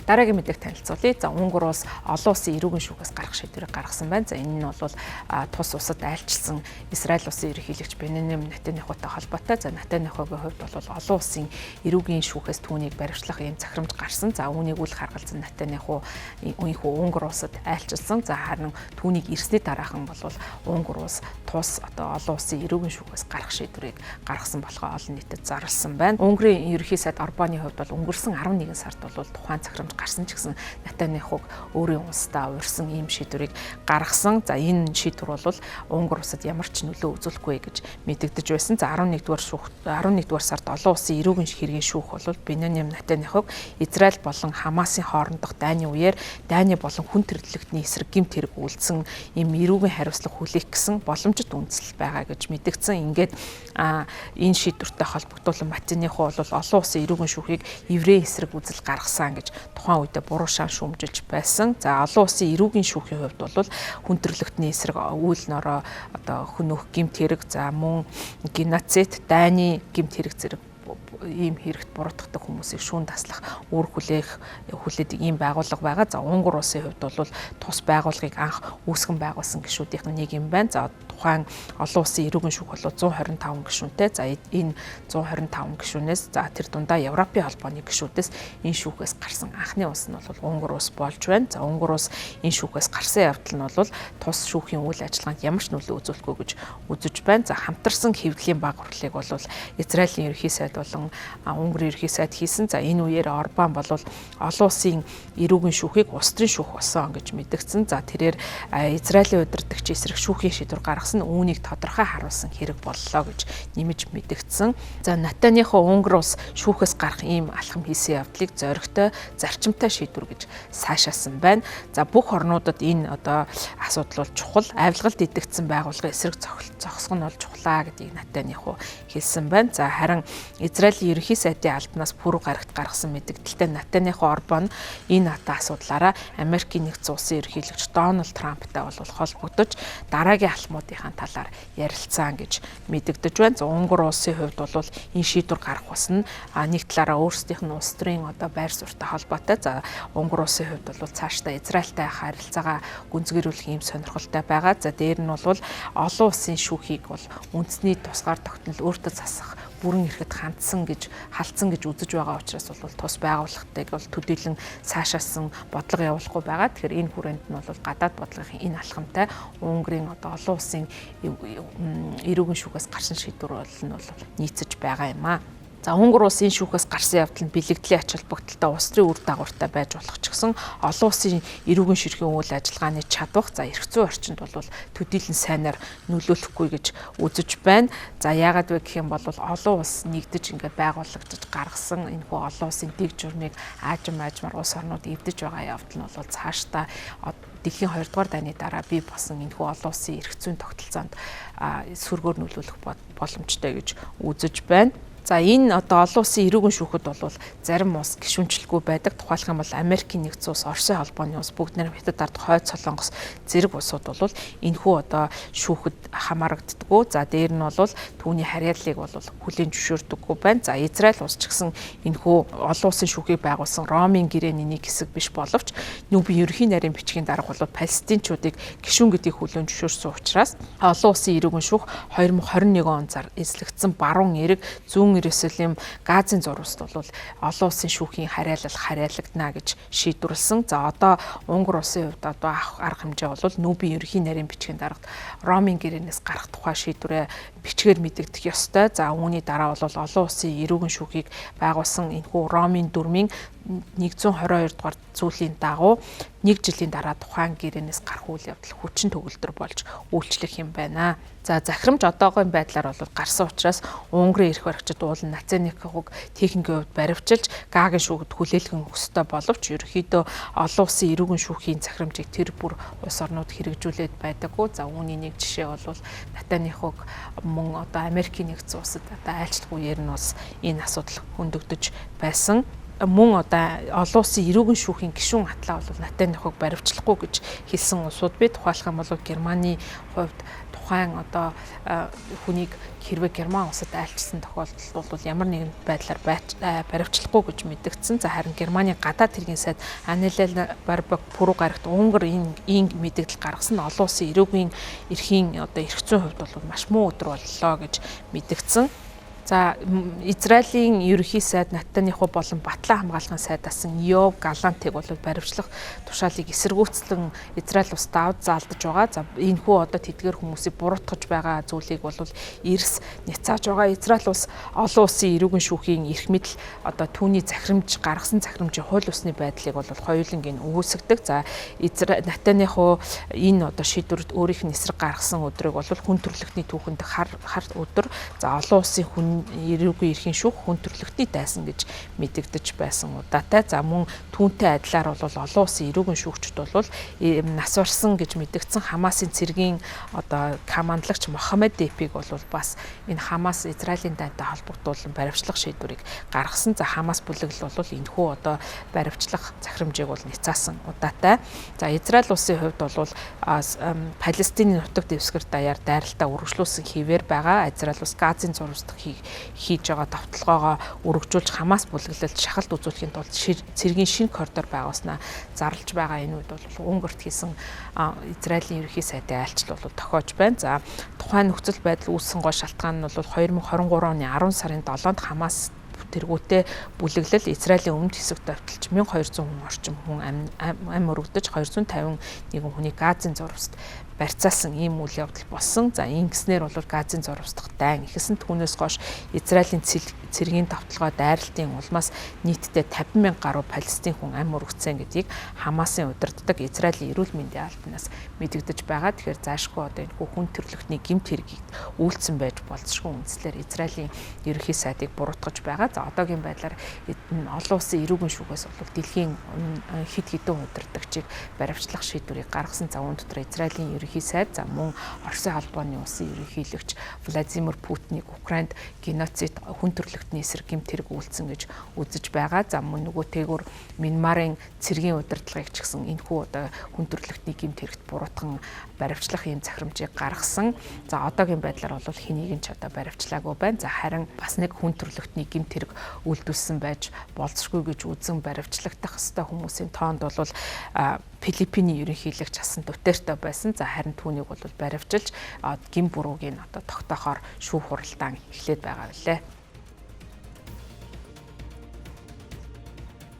Дараагийн мэдээг танилцуулъя. За, Унгар улс олон улсын эрүүгийн шүүхээс гарах шийдвэрийг гаргасан байна. За, энэ нь бол тус улсад айлчилсан Израиль улсын ерөнхийлөгч Беньямин Нетаньяхутай холбоотой. За, Нетаньяхугийн хувьд бол олон улсын эрүүгийн шүүхээс түүнийг баривчлах ийм захирамж гарсан. За, үүнийг үл харгалзан Нетаньяху энэхүү Унгар улсад айлчилсан. За, харин түүнийг ирсний дараахан бол Унгар улс тус одоо олон улсын эрүүгийн шүүхээс гарах шийдвэрийг гаргасан болохоо олон нийтэд зарласан байна. Унгарын ерөнхий сайд Орбаны хувьд бол өнгөрсөн 11 сард бол тухайн захирамж гарсан ч гэсэн Нетаньяхуг өөрийн улсдаа урьсан ийм шийдвэрийг гаргасан. За, энэ шийдвэр бол Унгар улсад ямар ч нөлөө үзүүлэхгүй гэж мэдэгдэж байсан. За, 11-р сард олон улсын эрүүгийн хэргийн шүүх бол Беньямин Нетаньяхуг Израиль болон Хамасын хоорондох дайны үеэр дайны болон хүн төрөлхтний эсрэг гэмт хэрэг үйлдсэн ийм эрүүгийн хариуцлага хүлээх гэсэн боломжит үндэслэл байгаа гэж мэдэгдсэн. Ингээд энэ шийдвэртэй холбогдуулан Нетаньяху бол олон улсын эрүүгийн шүүхийг еврей эсрэг үзэл гаргасан гэж тухайн үедээ буруу шан шүүмжилж байсан. За, олон улсын эрүүгийн шүүхийн хувьд бол хүн төрөлхтний эсрэг үйл нороо одоо хөнөөх гэмт хэрэг, за мөн геноцид, дайны гэмт хэрэг зэрэг ийм хэрэгт буруутгадаг хүмүүсийг шүүн таслах үр хүлээдэг ийм байгууллага байгаа. За, Унгар улсын хувьд бол тус байгууллагыг анх үүсгэн байгуулсан гишүүдийнх нь нэг юм байна. За, тухайн олон улсын эрүүгийн шүүх бол 125 гишүүнтэй. За, энэ 125 гишүүнээс, за, тэр дундаа Европын холбооны гишүүдээс энэ шүүхээс гарсан анхны улс нь бол Унгар улс болж байна. За, Унгар улс энэ шүүхээс гарсан явдал нь бол тус шүүхийн үйл ажиллагаанд ямар ч нөлөө үзүүлэхгүй гэж үзэж байна. За, хамтарсан хэвлэлийн баг хурлыг бол Израилийн ерөнхий сайд болон Унгарын ерөнхий сайд хийсэн. За, энэ үеэр Орбан бол олон улсын эрүүгийн шүүхийг улс төрийн шүүх болсон гэж мэдэгдсэн. За, тэрээр Израилийн удирдагч эсрэг шүүхийн шийдвэр гаргасан нь үүнийг тодорхой харуулсан хэрэг боллоо гэж нэмж мэдэгдсэн. За, Нетаньяху Унгар улс шүүхээс гарах ийм алхам хийсэн явдлыг зоригтой, зарчимтай шийдвэр гэж сайшаасан байна. За, бүх орнуудад энэ одоо асуудал бол чухал. Авилгалд идэгдсэн байгууллагын эсрэг зогсох нь бол чухлаа гэдгийг Нетаньяху хэлсэн байна. За, харин Израилийн ерөнхий сайдын албанаас пүрэв гарагт гаргасан мэдээлэлтэй Нетаньяху Орбан энэ одоо асуудлаараа Америкийн нэгдсэн улсын ерөнхийлөгч Дональд Трамптай бол холбогдож дараагийн алхмуудынхаа талаар ярилцсан гэж мэдэгдэж байна. За, Унгар улсын хувьд бол энэ шийдвэр гаргах бас нь нэг талаараа өөрсдийнх нь улс төрийн одоо байр суурьтай холбоотой. За, Унгар улсын хувьд бол цаашдаа Израильтай харилцаагаа гүнзгийрүүлэх ийм сонирхолтой байгаа. За, дээр нь бол олон улсын шүүхийг бол үндэсний тусгаар тогтнол өөртөө засах бүрэн эрхэд хандсан гэж халдсан гэж үзэж байгаа учраас бол тус байгууллагатайг бол төдийлөн цаашаасан бодлого явуулахгүй байгаа. Тэгэхээр энэ хүрээнд нь бол гадаад бодлогын энэ алхамтай Унгарын одоо олон улсын эрүүгийн шүүхээс гарсан шийдвэр бол нь бол нийцэж байгаа юм аа. За, Унгар улсын шүүхээс гарсан явдал нь бэлэгдлийн ач холбогдолтой улс төрийн үр дагавартай байж болох ч гэсэн олон улсын эрүүгийн ширхийн үйл ажиллагааны чадвах, за, эрх зүйн орчинд бол төдийлөн сайнаар нөлөөлөхгүй гэж үзэж байна. За, яагаад вэ гэх юм бол олон улс нэгдэж ингээд байгуулагдаж гаргасан энэхүү олон улсын дэг журмыг аажим аажмаар улс орнууд эвдэж байгаа явдал нь бол цаашдаа дэлхийн 2 дугаар дайны дараа бий болсон энэхүү олон улсын эрх зүйн тогтолцоонд сөргөөр нөлөөлөх боломжтой гэж үзэж байна. За, энэ одоо олон улсын эрүүгийн шүүхэд бол зарим улс гишүүнчлэлгүй байдаг. Тухайлх юм бол Америкийн нэгдсэн улс, Оросын холбооны улс, бүгд нэр Хятад ард, Хойд Солонгос зэрэг улсууд бол энэхүү одоо шүүхэд хамаарагддаггүй. За, дээр нь бол түүний харьяаллыг бол хүлээн зөвшөөрдөггүй байна. За, Израиль улс ч гэсэн энэхүү олон улсын шүүхийг байгуулсан Ромын гэрээний нэг хэсэг биш боловч Нүбийн ерөнхий нарийн бичгийн дарга бол палестинчуудыг гишүүн гэдгийг хүлээн зөвшөөрсөн учраас олон улсын эрүүгийн шүүх 2021 он зар эзлэгдсэн баруун эрэг зүүн Иерусалим, Газын зурваст бол олон улсын шүүхийн харьяалал харьяалагдана гэж шийдвэрлсэн. За, одоо Унгар улсын хувьд одоо авах арга хэмжээ бол Нүбийн ерөнхий нарийн бичгийн даргад Ромын гэрээнээс гарах тухай шийдвэрээ бичгээр мэдэгдэх ёстой. За, үүний дараа бол олон улсын эрүүгийн шүүхийг байгуулсан энэхүү Ромын дүрмийн 122 дугаар зүйлийн дагуу нэг жилийн дараа тухайн гэрээнээс гарах үйл явдал хүчин төгөлдөр болж үйлчлэх юм байна. За, захирамж одоогоон байдлаар бол гарсан учраас Унгарын эрх баригчид уулын Нацениког техникийн хувьд баривчилж Гагийн шүүхэд хүлээлгэн өгөх ёстой боловч ерөнхийдөө олон улсын эрүүгийн шүүхийн захирамжийг тэр бүр улс орнууд хэрэгжүүлээд байдаггүй. За, үүний нэг жишээ бол Нетаньяхуг мөн одоо Америкийн нэгдсэн улсад одоо айлчлах үеэр нь бас энэ асуудал хөндөгдөж байсан. Мөн одоо олон улсын эрүүгийн шүүхийн гишүүн атлаа бол Натаньяхуг баривчлахгүй гэж хэлсэн улсууд бий. Тухайлах юм бол Германы хувьд тухайн одоо хүнийг хэрвээ Герман улсад айлчилсан тохиолдолд бол ямар нэгэн байдлаар баривчлахгүй гэж мэдэгдсэн. За, харин Германы гадаад хэргийн сайд Аннелена Барбок пүрэв гарагт Унгар ийм мэдэгдэл гаргасан нь олон улсын эрүүгийн эрхийн одоо эрх зүйн хувьд бол маш муу өдөр боллоо гэж мэдэгдсэн. За, Израилийн ерөнхий сайд Натаньяху болон Батлан хамгаалахын сайд асан Йов Галантыг бол баривчлах тушаалыг эсэргүүцлэн Израиль улс давж заалдаж байгаа. За, энэхүү одоо тэдгээр хүмүүсийг буруутгаж байгаа зүйлийг бол эрс няцааж байгаа. Израиль улс олон улсын эрүүгийн шүүхийн эрх мэдэл одоо түүний захирамж гаргасан захирамжийн хууль ёсны байдлыг бол хоёуланг нь үүсгэдэг. За, Израиль Натаньяху энэ одоо шийдвэрт өөрийнх нь эсрэг гаргасан өдрийг бол хүн төрөлхтний түүхэнд хар хар өдөр, за, олон улсын хүн эрүүгийн эрхийн шүүх хүн төрөлхтний дайсан гэж мэдэгдэж байсан удаатай. За, мөн түүнтэй адилаар бол олон улсын эрүүгийн шүүгчд бол нас барсан гэж мэдэгдсэн Хамасын цэргийн одоо командлагч Мохаммед Депиг бол бас энэ Хамас Израилийн дайнтай холбогдуулан баривчлах шийдвэрийг гаргасан. За, Хамас бүлэглэл бол энэхүү одоо баривчлах захирамжийг бол няцаасан удаатай. За, Израиль улсын хувьд бол Палестины нутаг дэвсгэр даяар дайралтаа үргэлжлүүлсэн хэвээр байгаа. Израиль улс Газын зурвас дахь хийж байгаа довтолгоогоо өргөжүүлж Хамас бүлэглэлд шахалт үзүүлэхийн тулд цэргийн шинэ коридор байгуулснаа зарлж байгаа. Энэ үед бол Унгарт хийсэн Израилийн ерөнхий сайдын айлчлал бол тохиож байна. За, тухайн нөхцөл байдал үүссэн гол шалтгаан нь бол 2023 оны 10 сарын 7-нд Хамас тэргүүтээ бүлэглэл Израилийн өмнөд хэсэгт довтолж 1200 хүн орчим хүн ам өргөдөж, 251 хүний Газын зурваст барьцаасан ийм үйл явдал болсон. За, ингэснээр бол Газын зурвас дахь дайн эхэлсэн. Түүнээс хойш Израилийн цэргийн довтолгоо дайралтын улмаас нийтдээ 50 мянга гаруй Палестин хүн ам өргөцсөн гэдгийг Хамасын удирддаг Израилийн эрүүл мэндийн албанаас мэдэгдэж байгаа. Тэгэхээр заашгүй одоо энэ хүн төрөлхтний гэмт хэргийг үйлдсэн байж болзошгүй үндслээр Израилийн ерөнхий сайдыг буруутгаж байгаа. За, одоогийн байдлаар олон улсын эрүүгийн шүүхээс бол дэлхийн хэд хэдэн удирдагчийг баривчлах шийдвэрийг гаргасан. За, үүн дотор Израилийн ерөнхий сайд, за, мөн Оросын холбооны улсын ерөнхийлөгч Владимир Путинийг Украинд геноцид, хүн төрөлхтний эсрэг гэмт хэрэг үйлдсэн гэж үзэж байгаа. За, мөн нөгөө тээгүүр Мянмарын цэргийн удирдлагыг ч гэсэн энэхүү одоо хүн төрөлхтний гэмт хэрэгт буруутган баривчлах ийм захирамжийг гаргасан. За, одоогийн байдлаар бол хэнийг нь ч одоо баривчлаагүй байна. За, харин бас нэг хүн төрөлхтний гэмт хэрэг үйлдүүлсэн байж болзошгүй гэж үзэн баривчлагдах ёстой хүмүүсийн тоонд бол Филиппиний ерөнхийлөгч Хасан Дутерте байсан. За, харин түүнийг бол баривчилж гэм бурууг нь одоо тогтоохоор шүүх хуралдаан эхлээд байгаа билээ.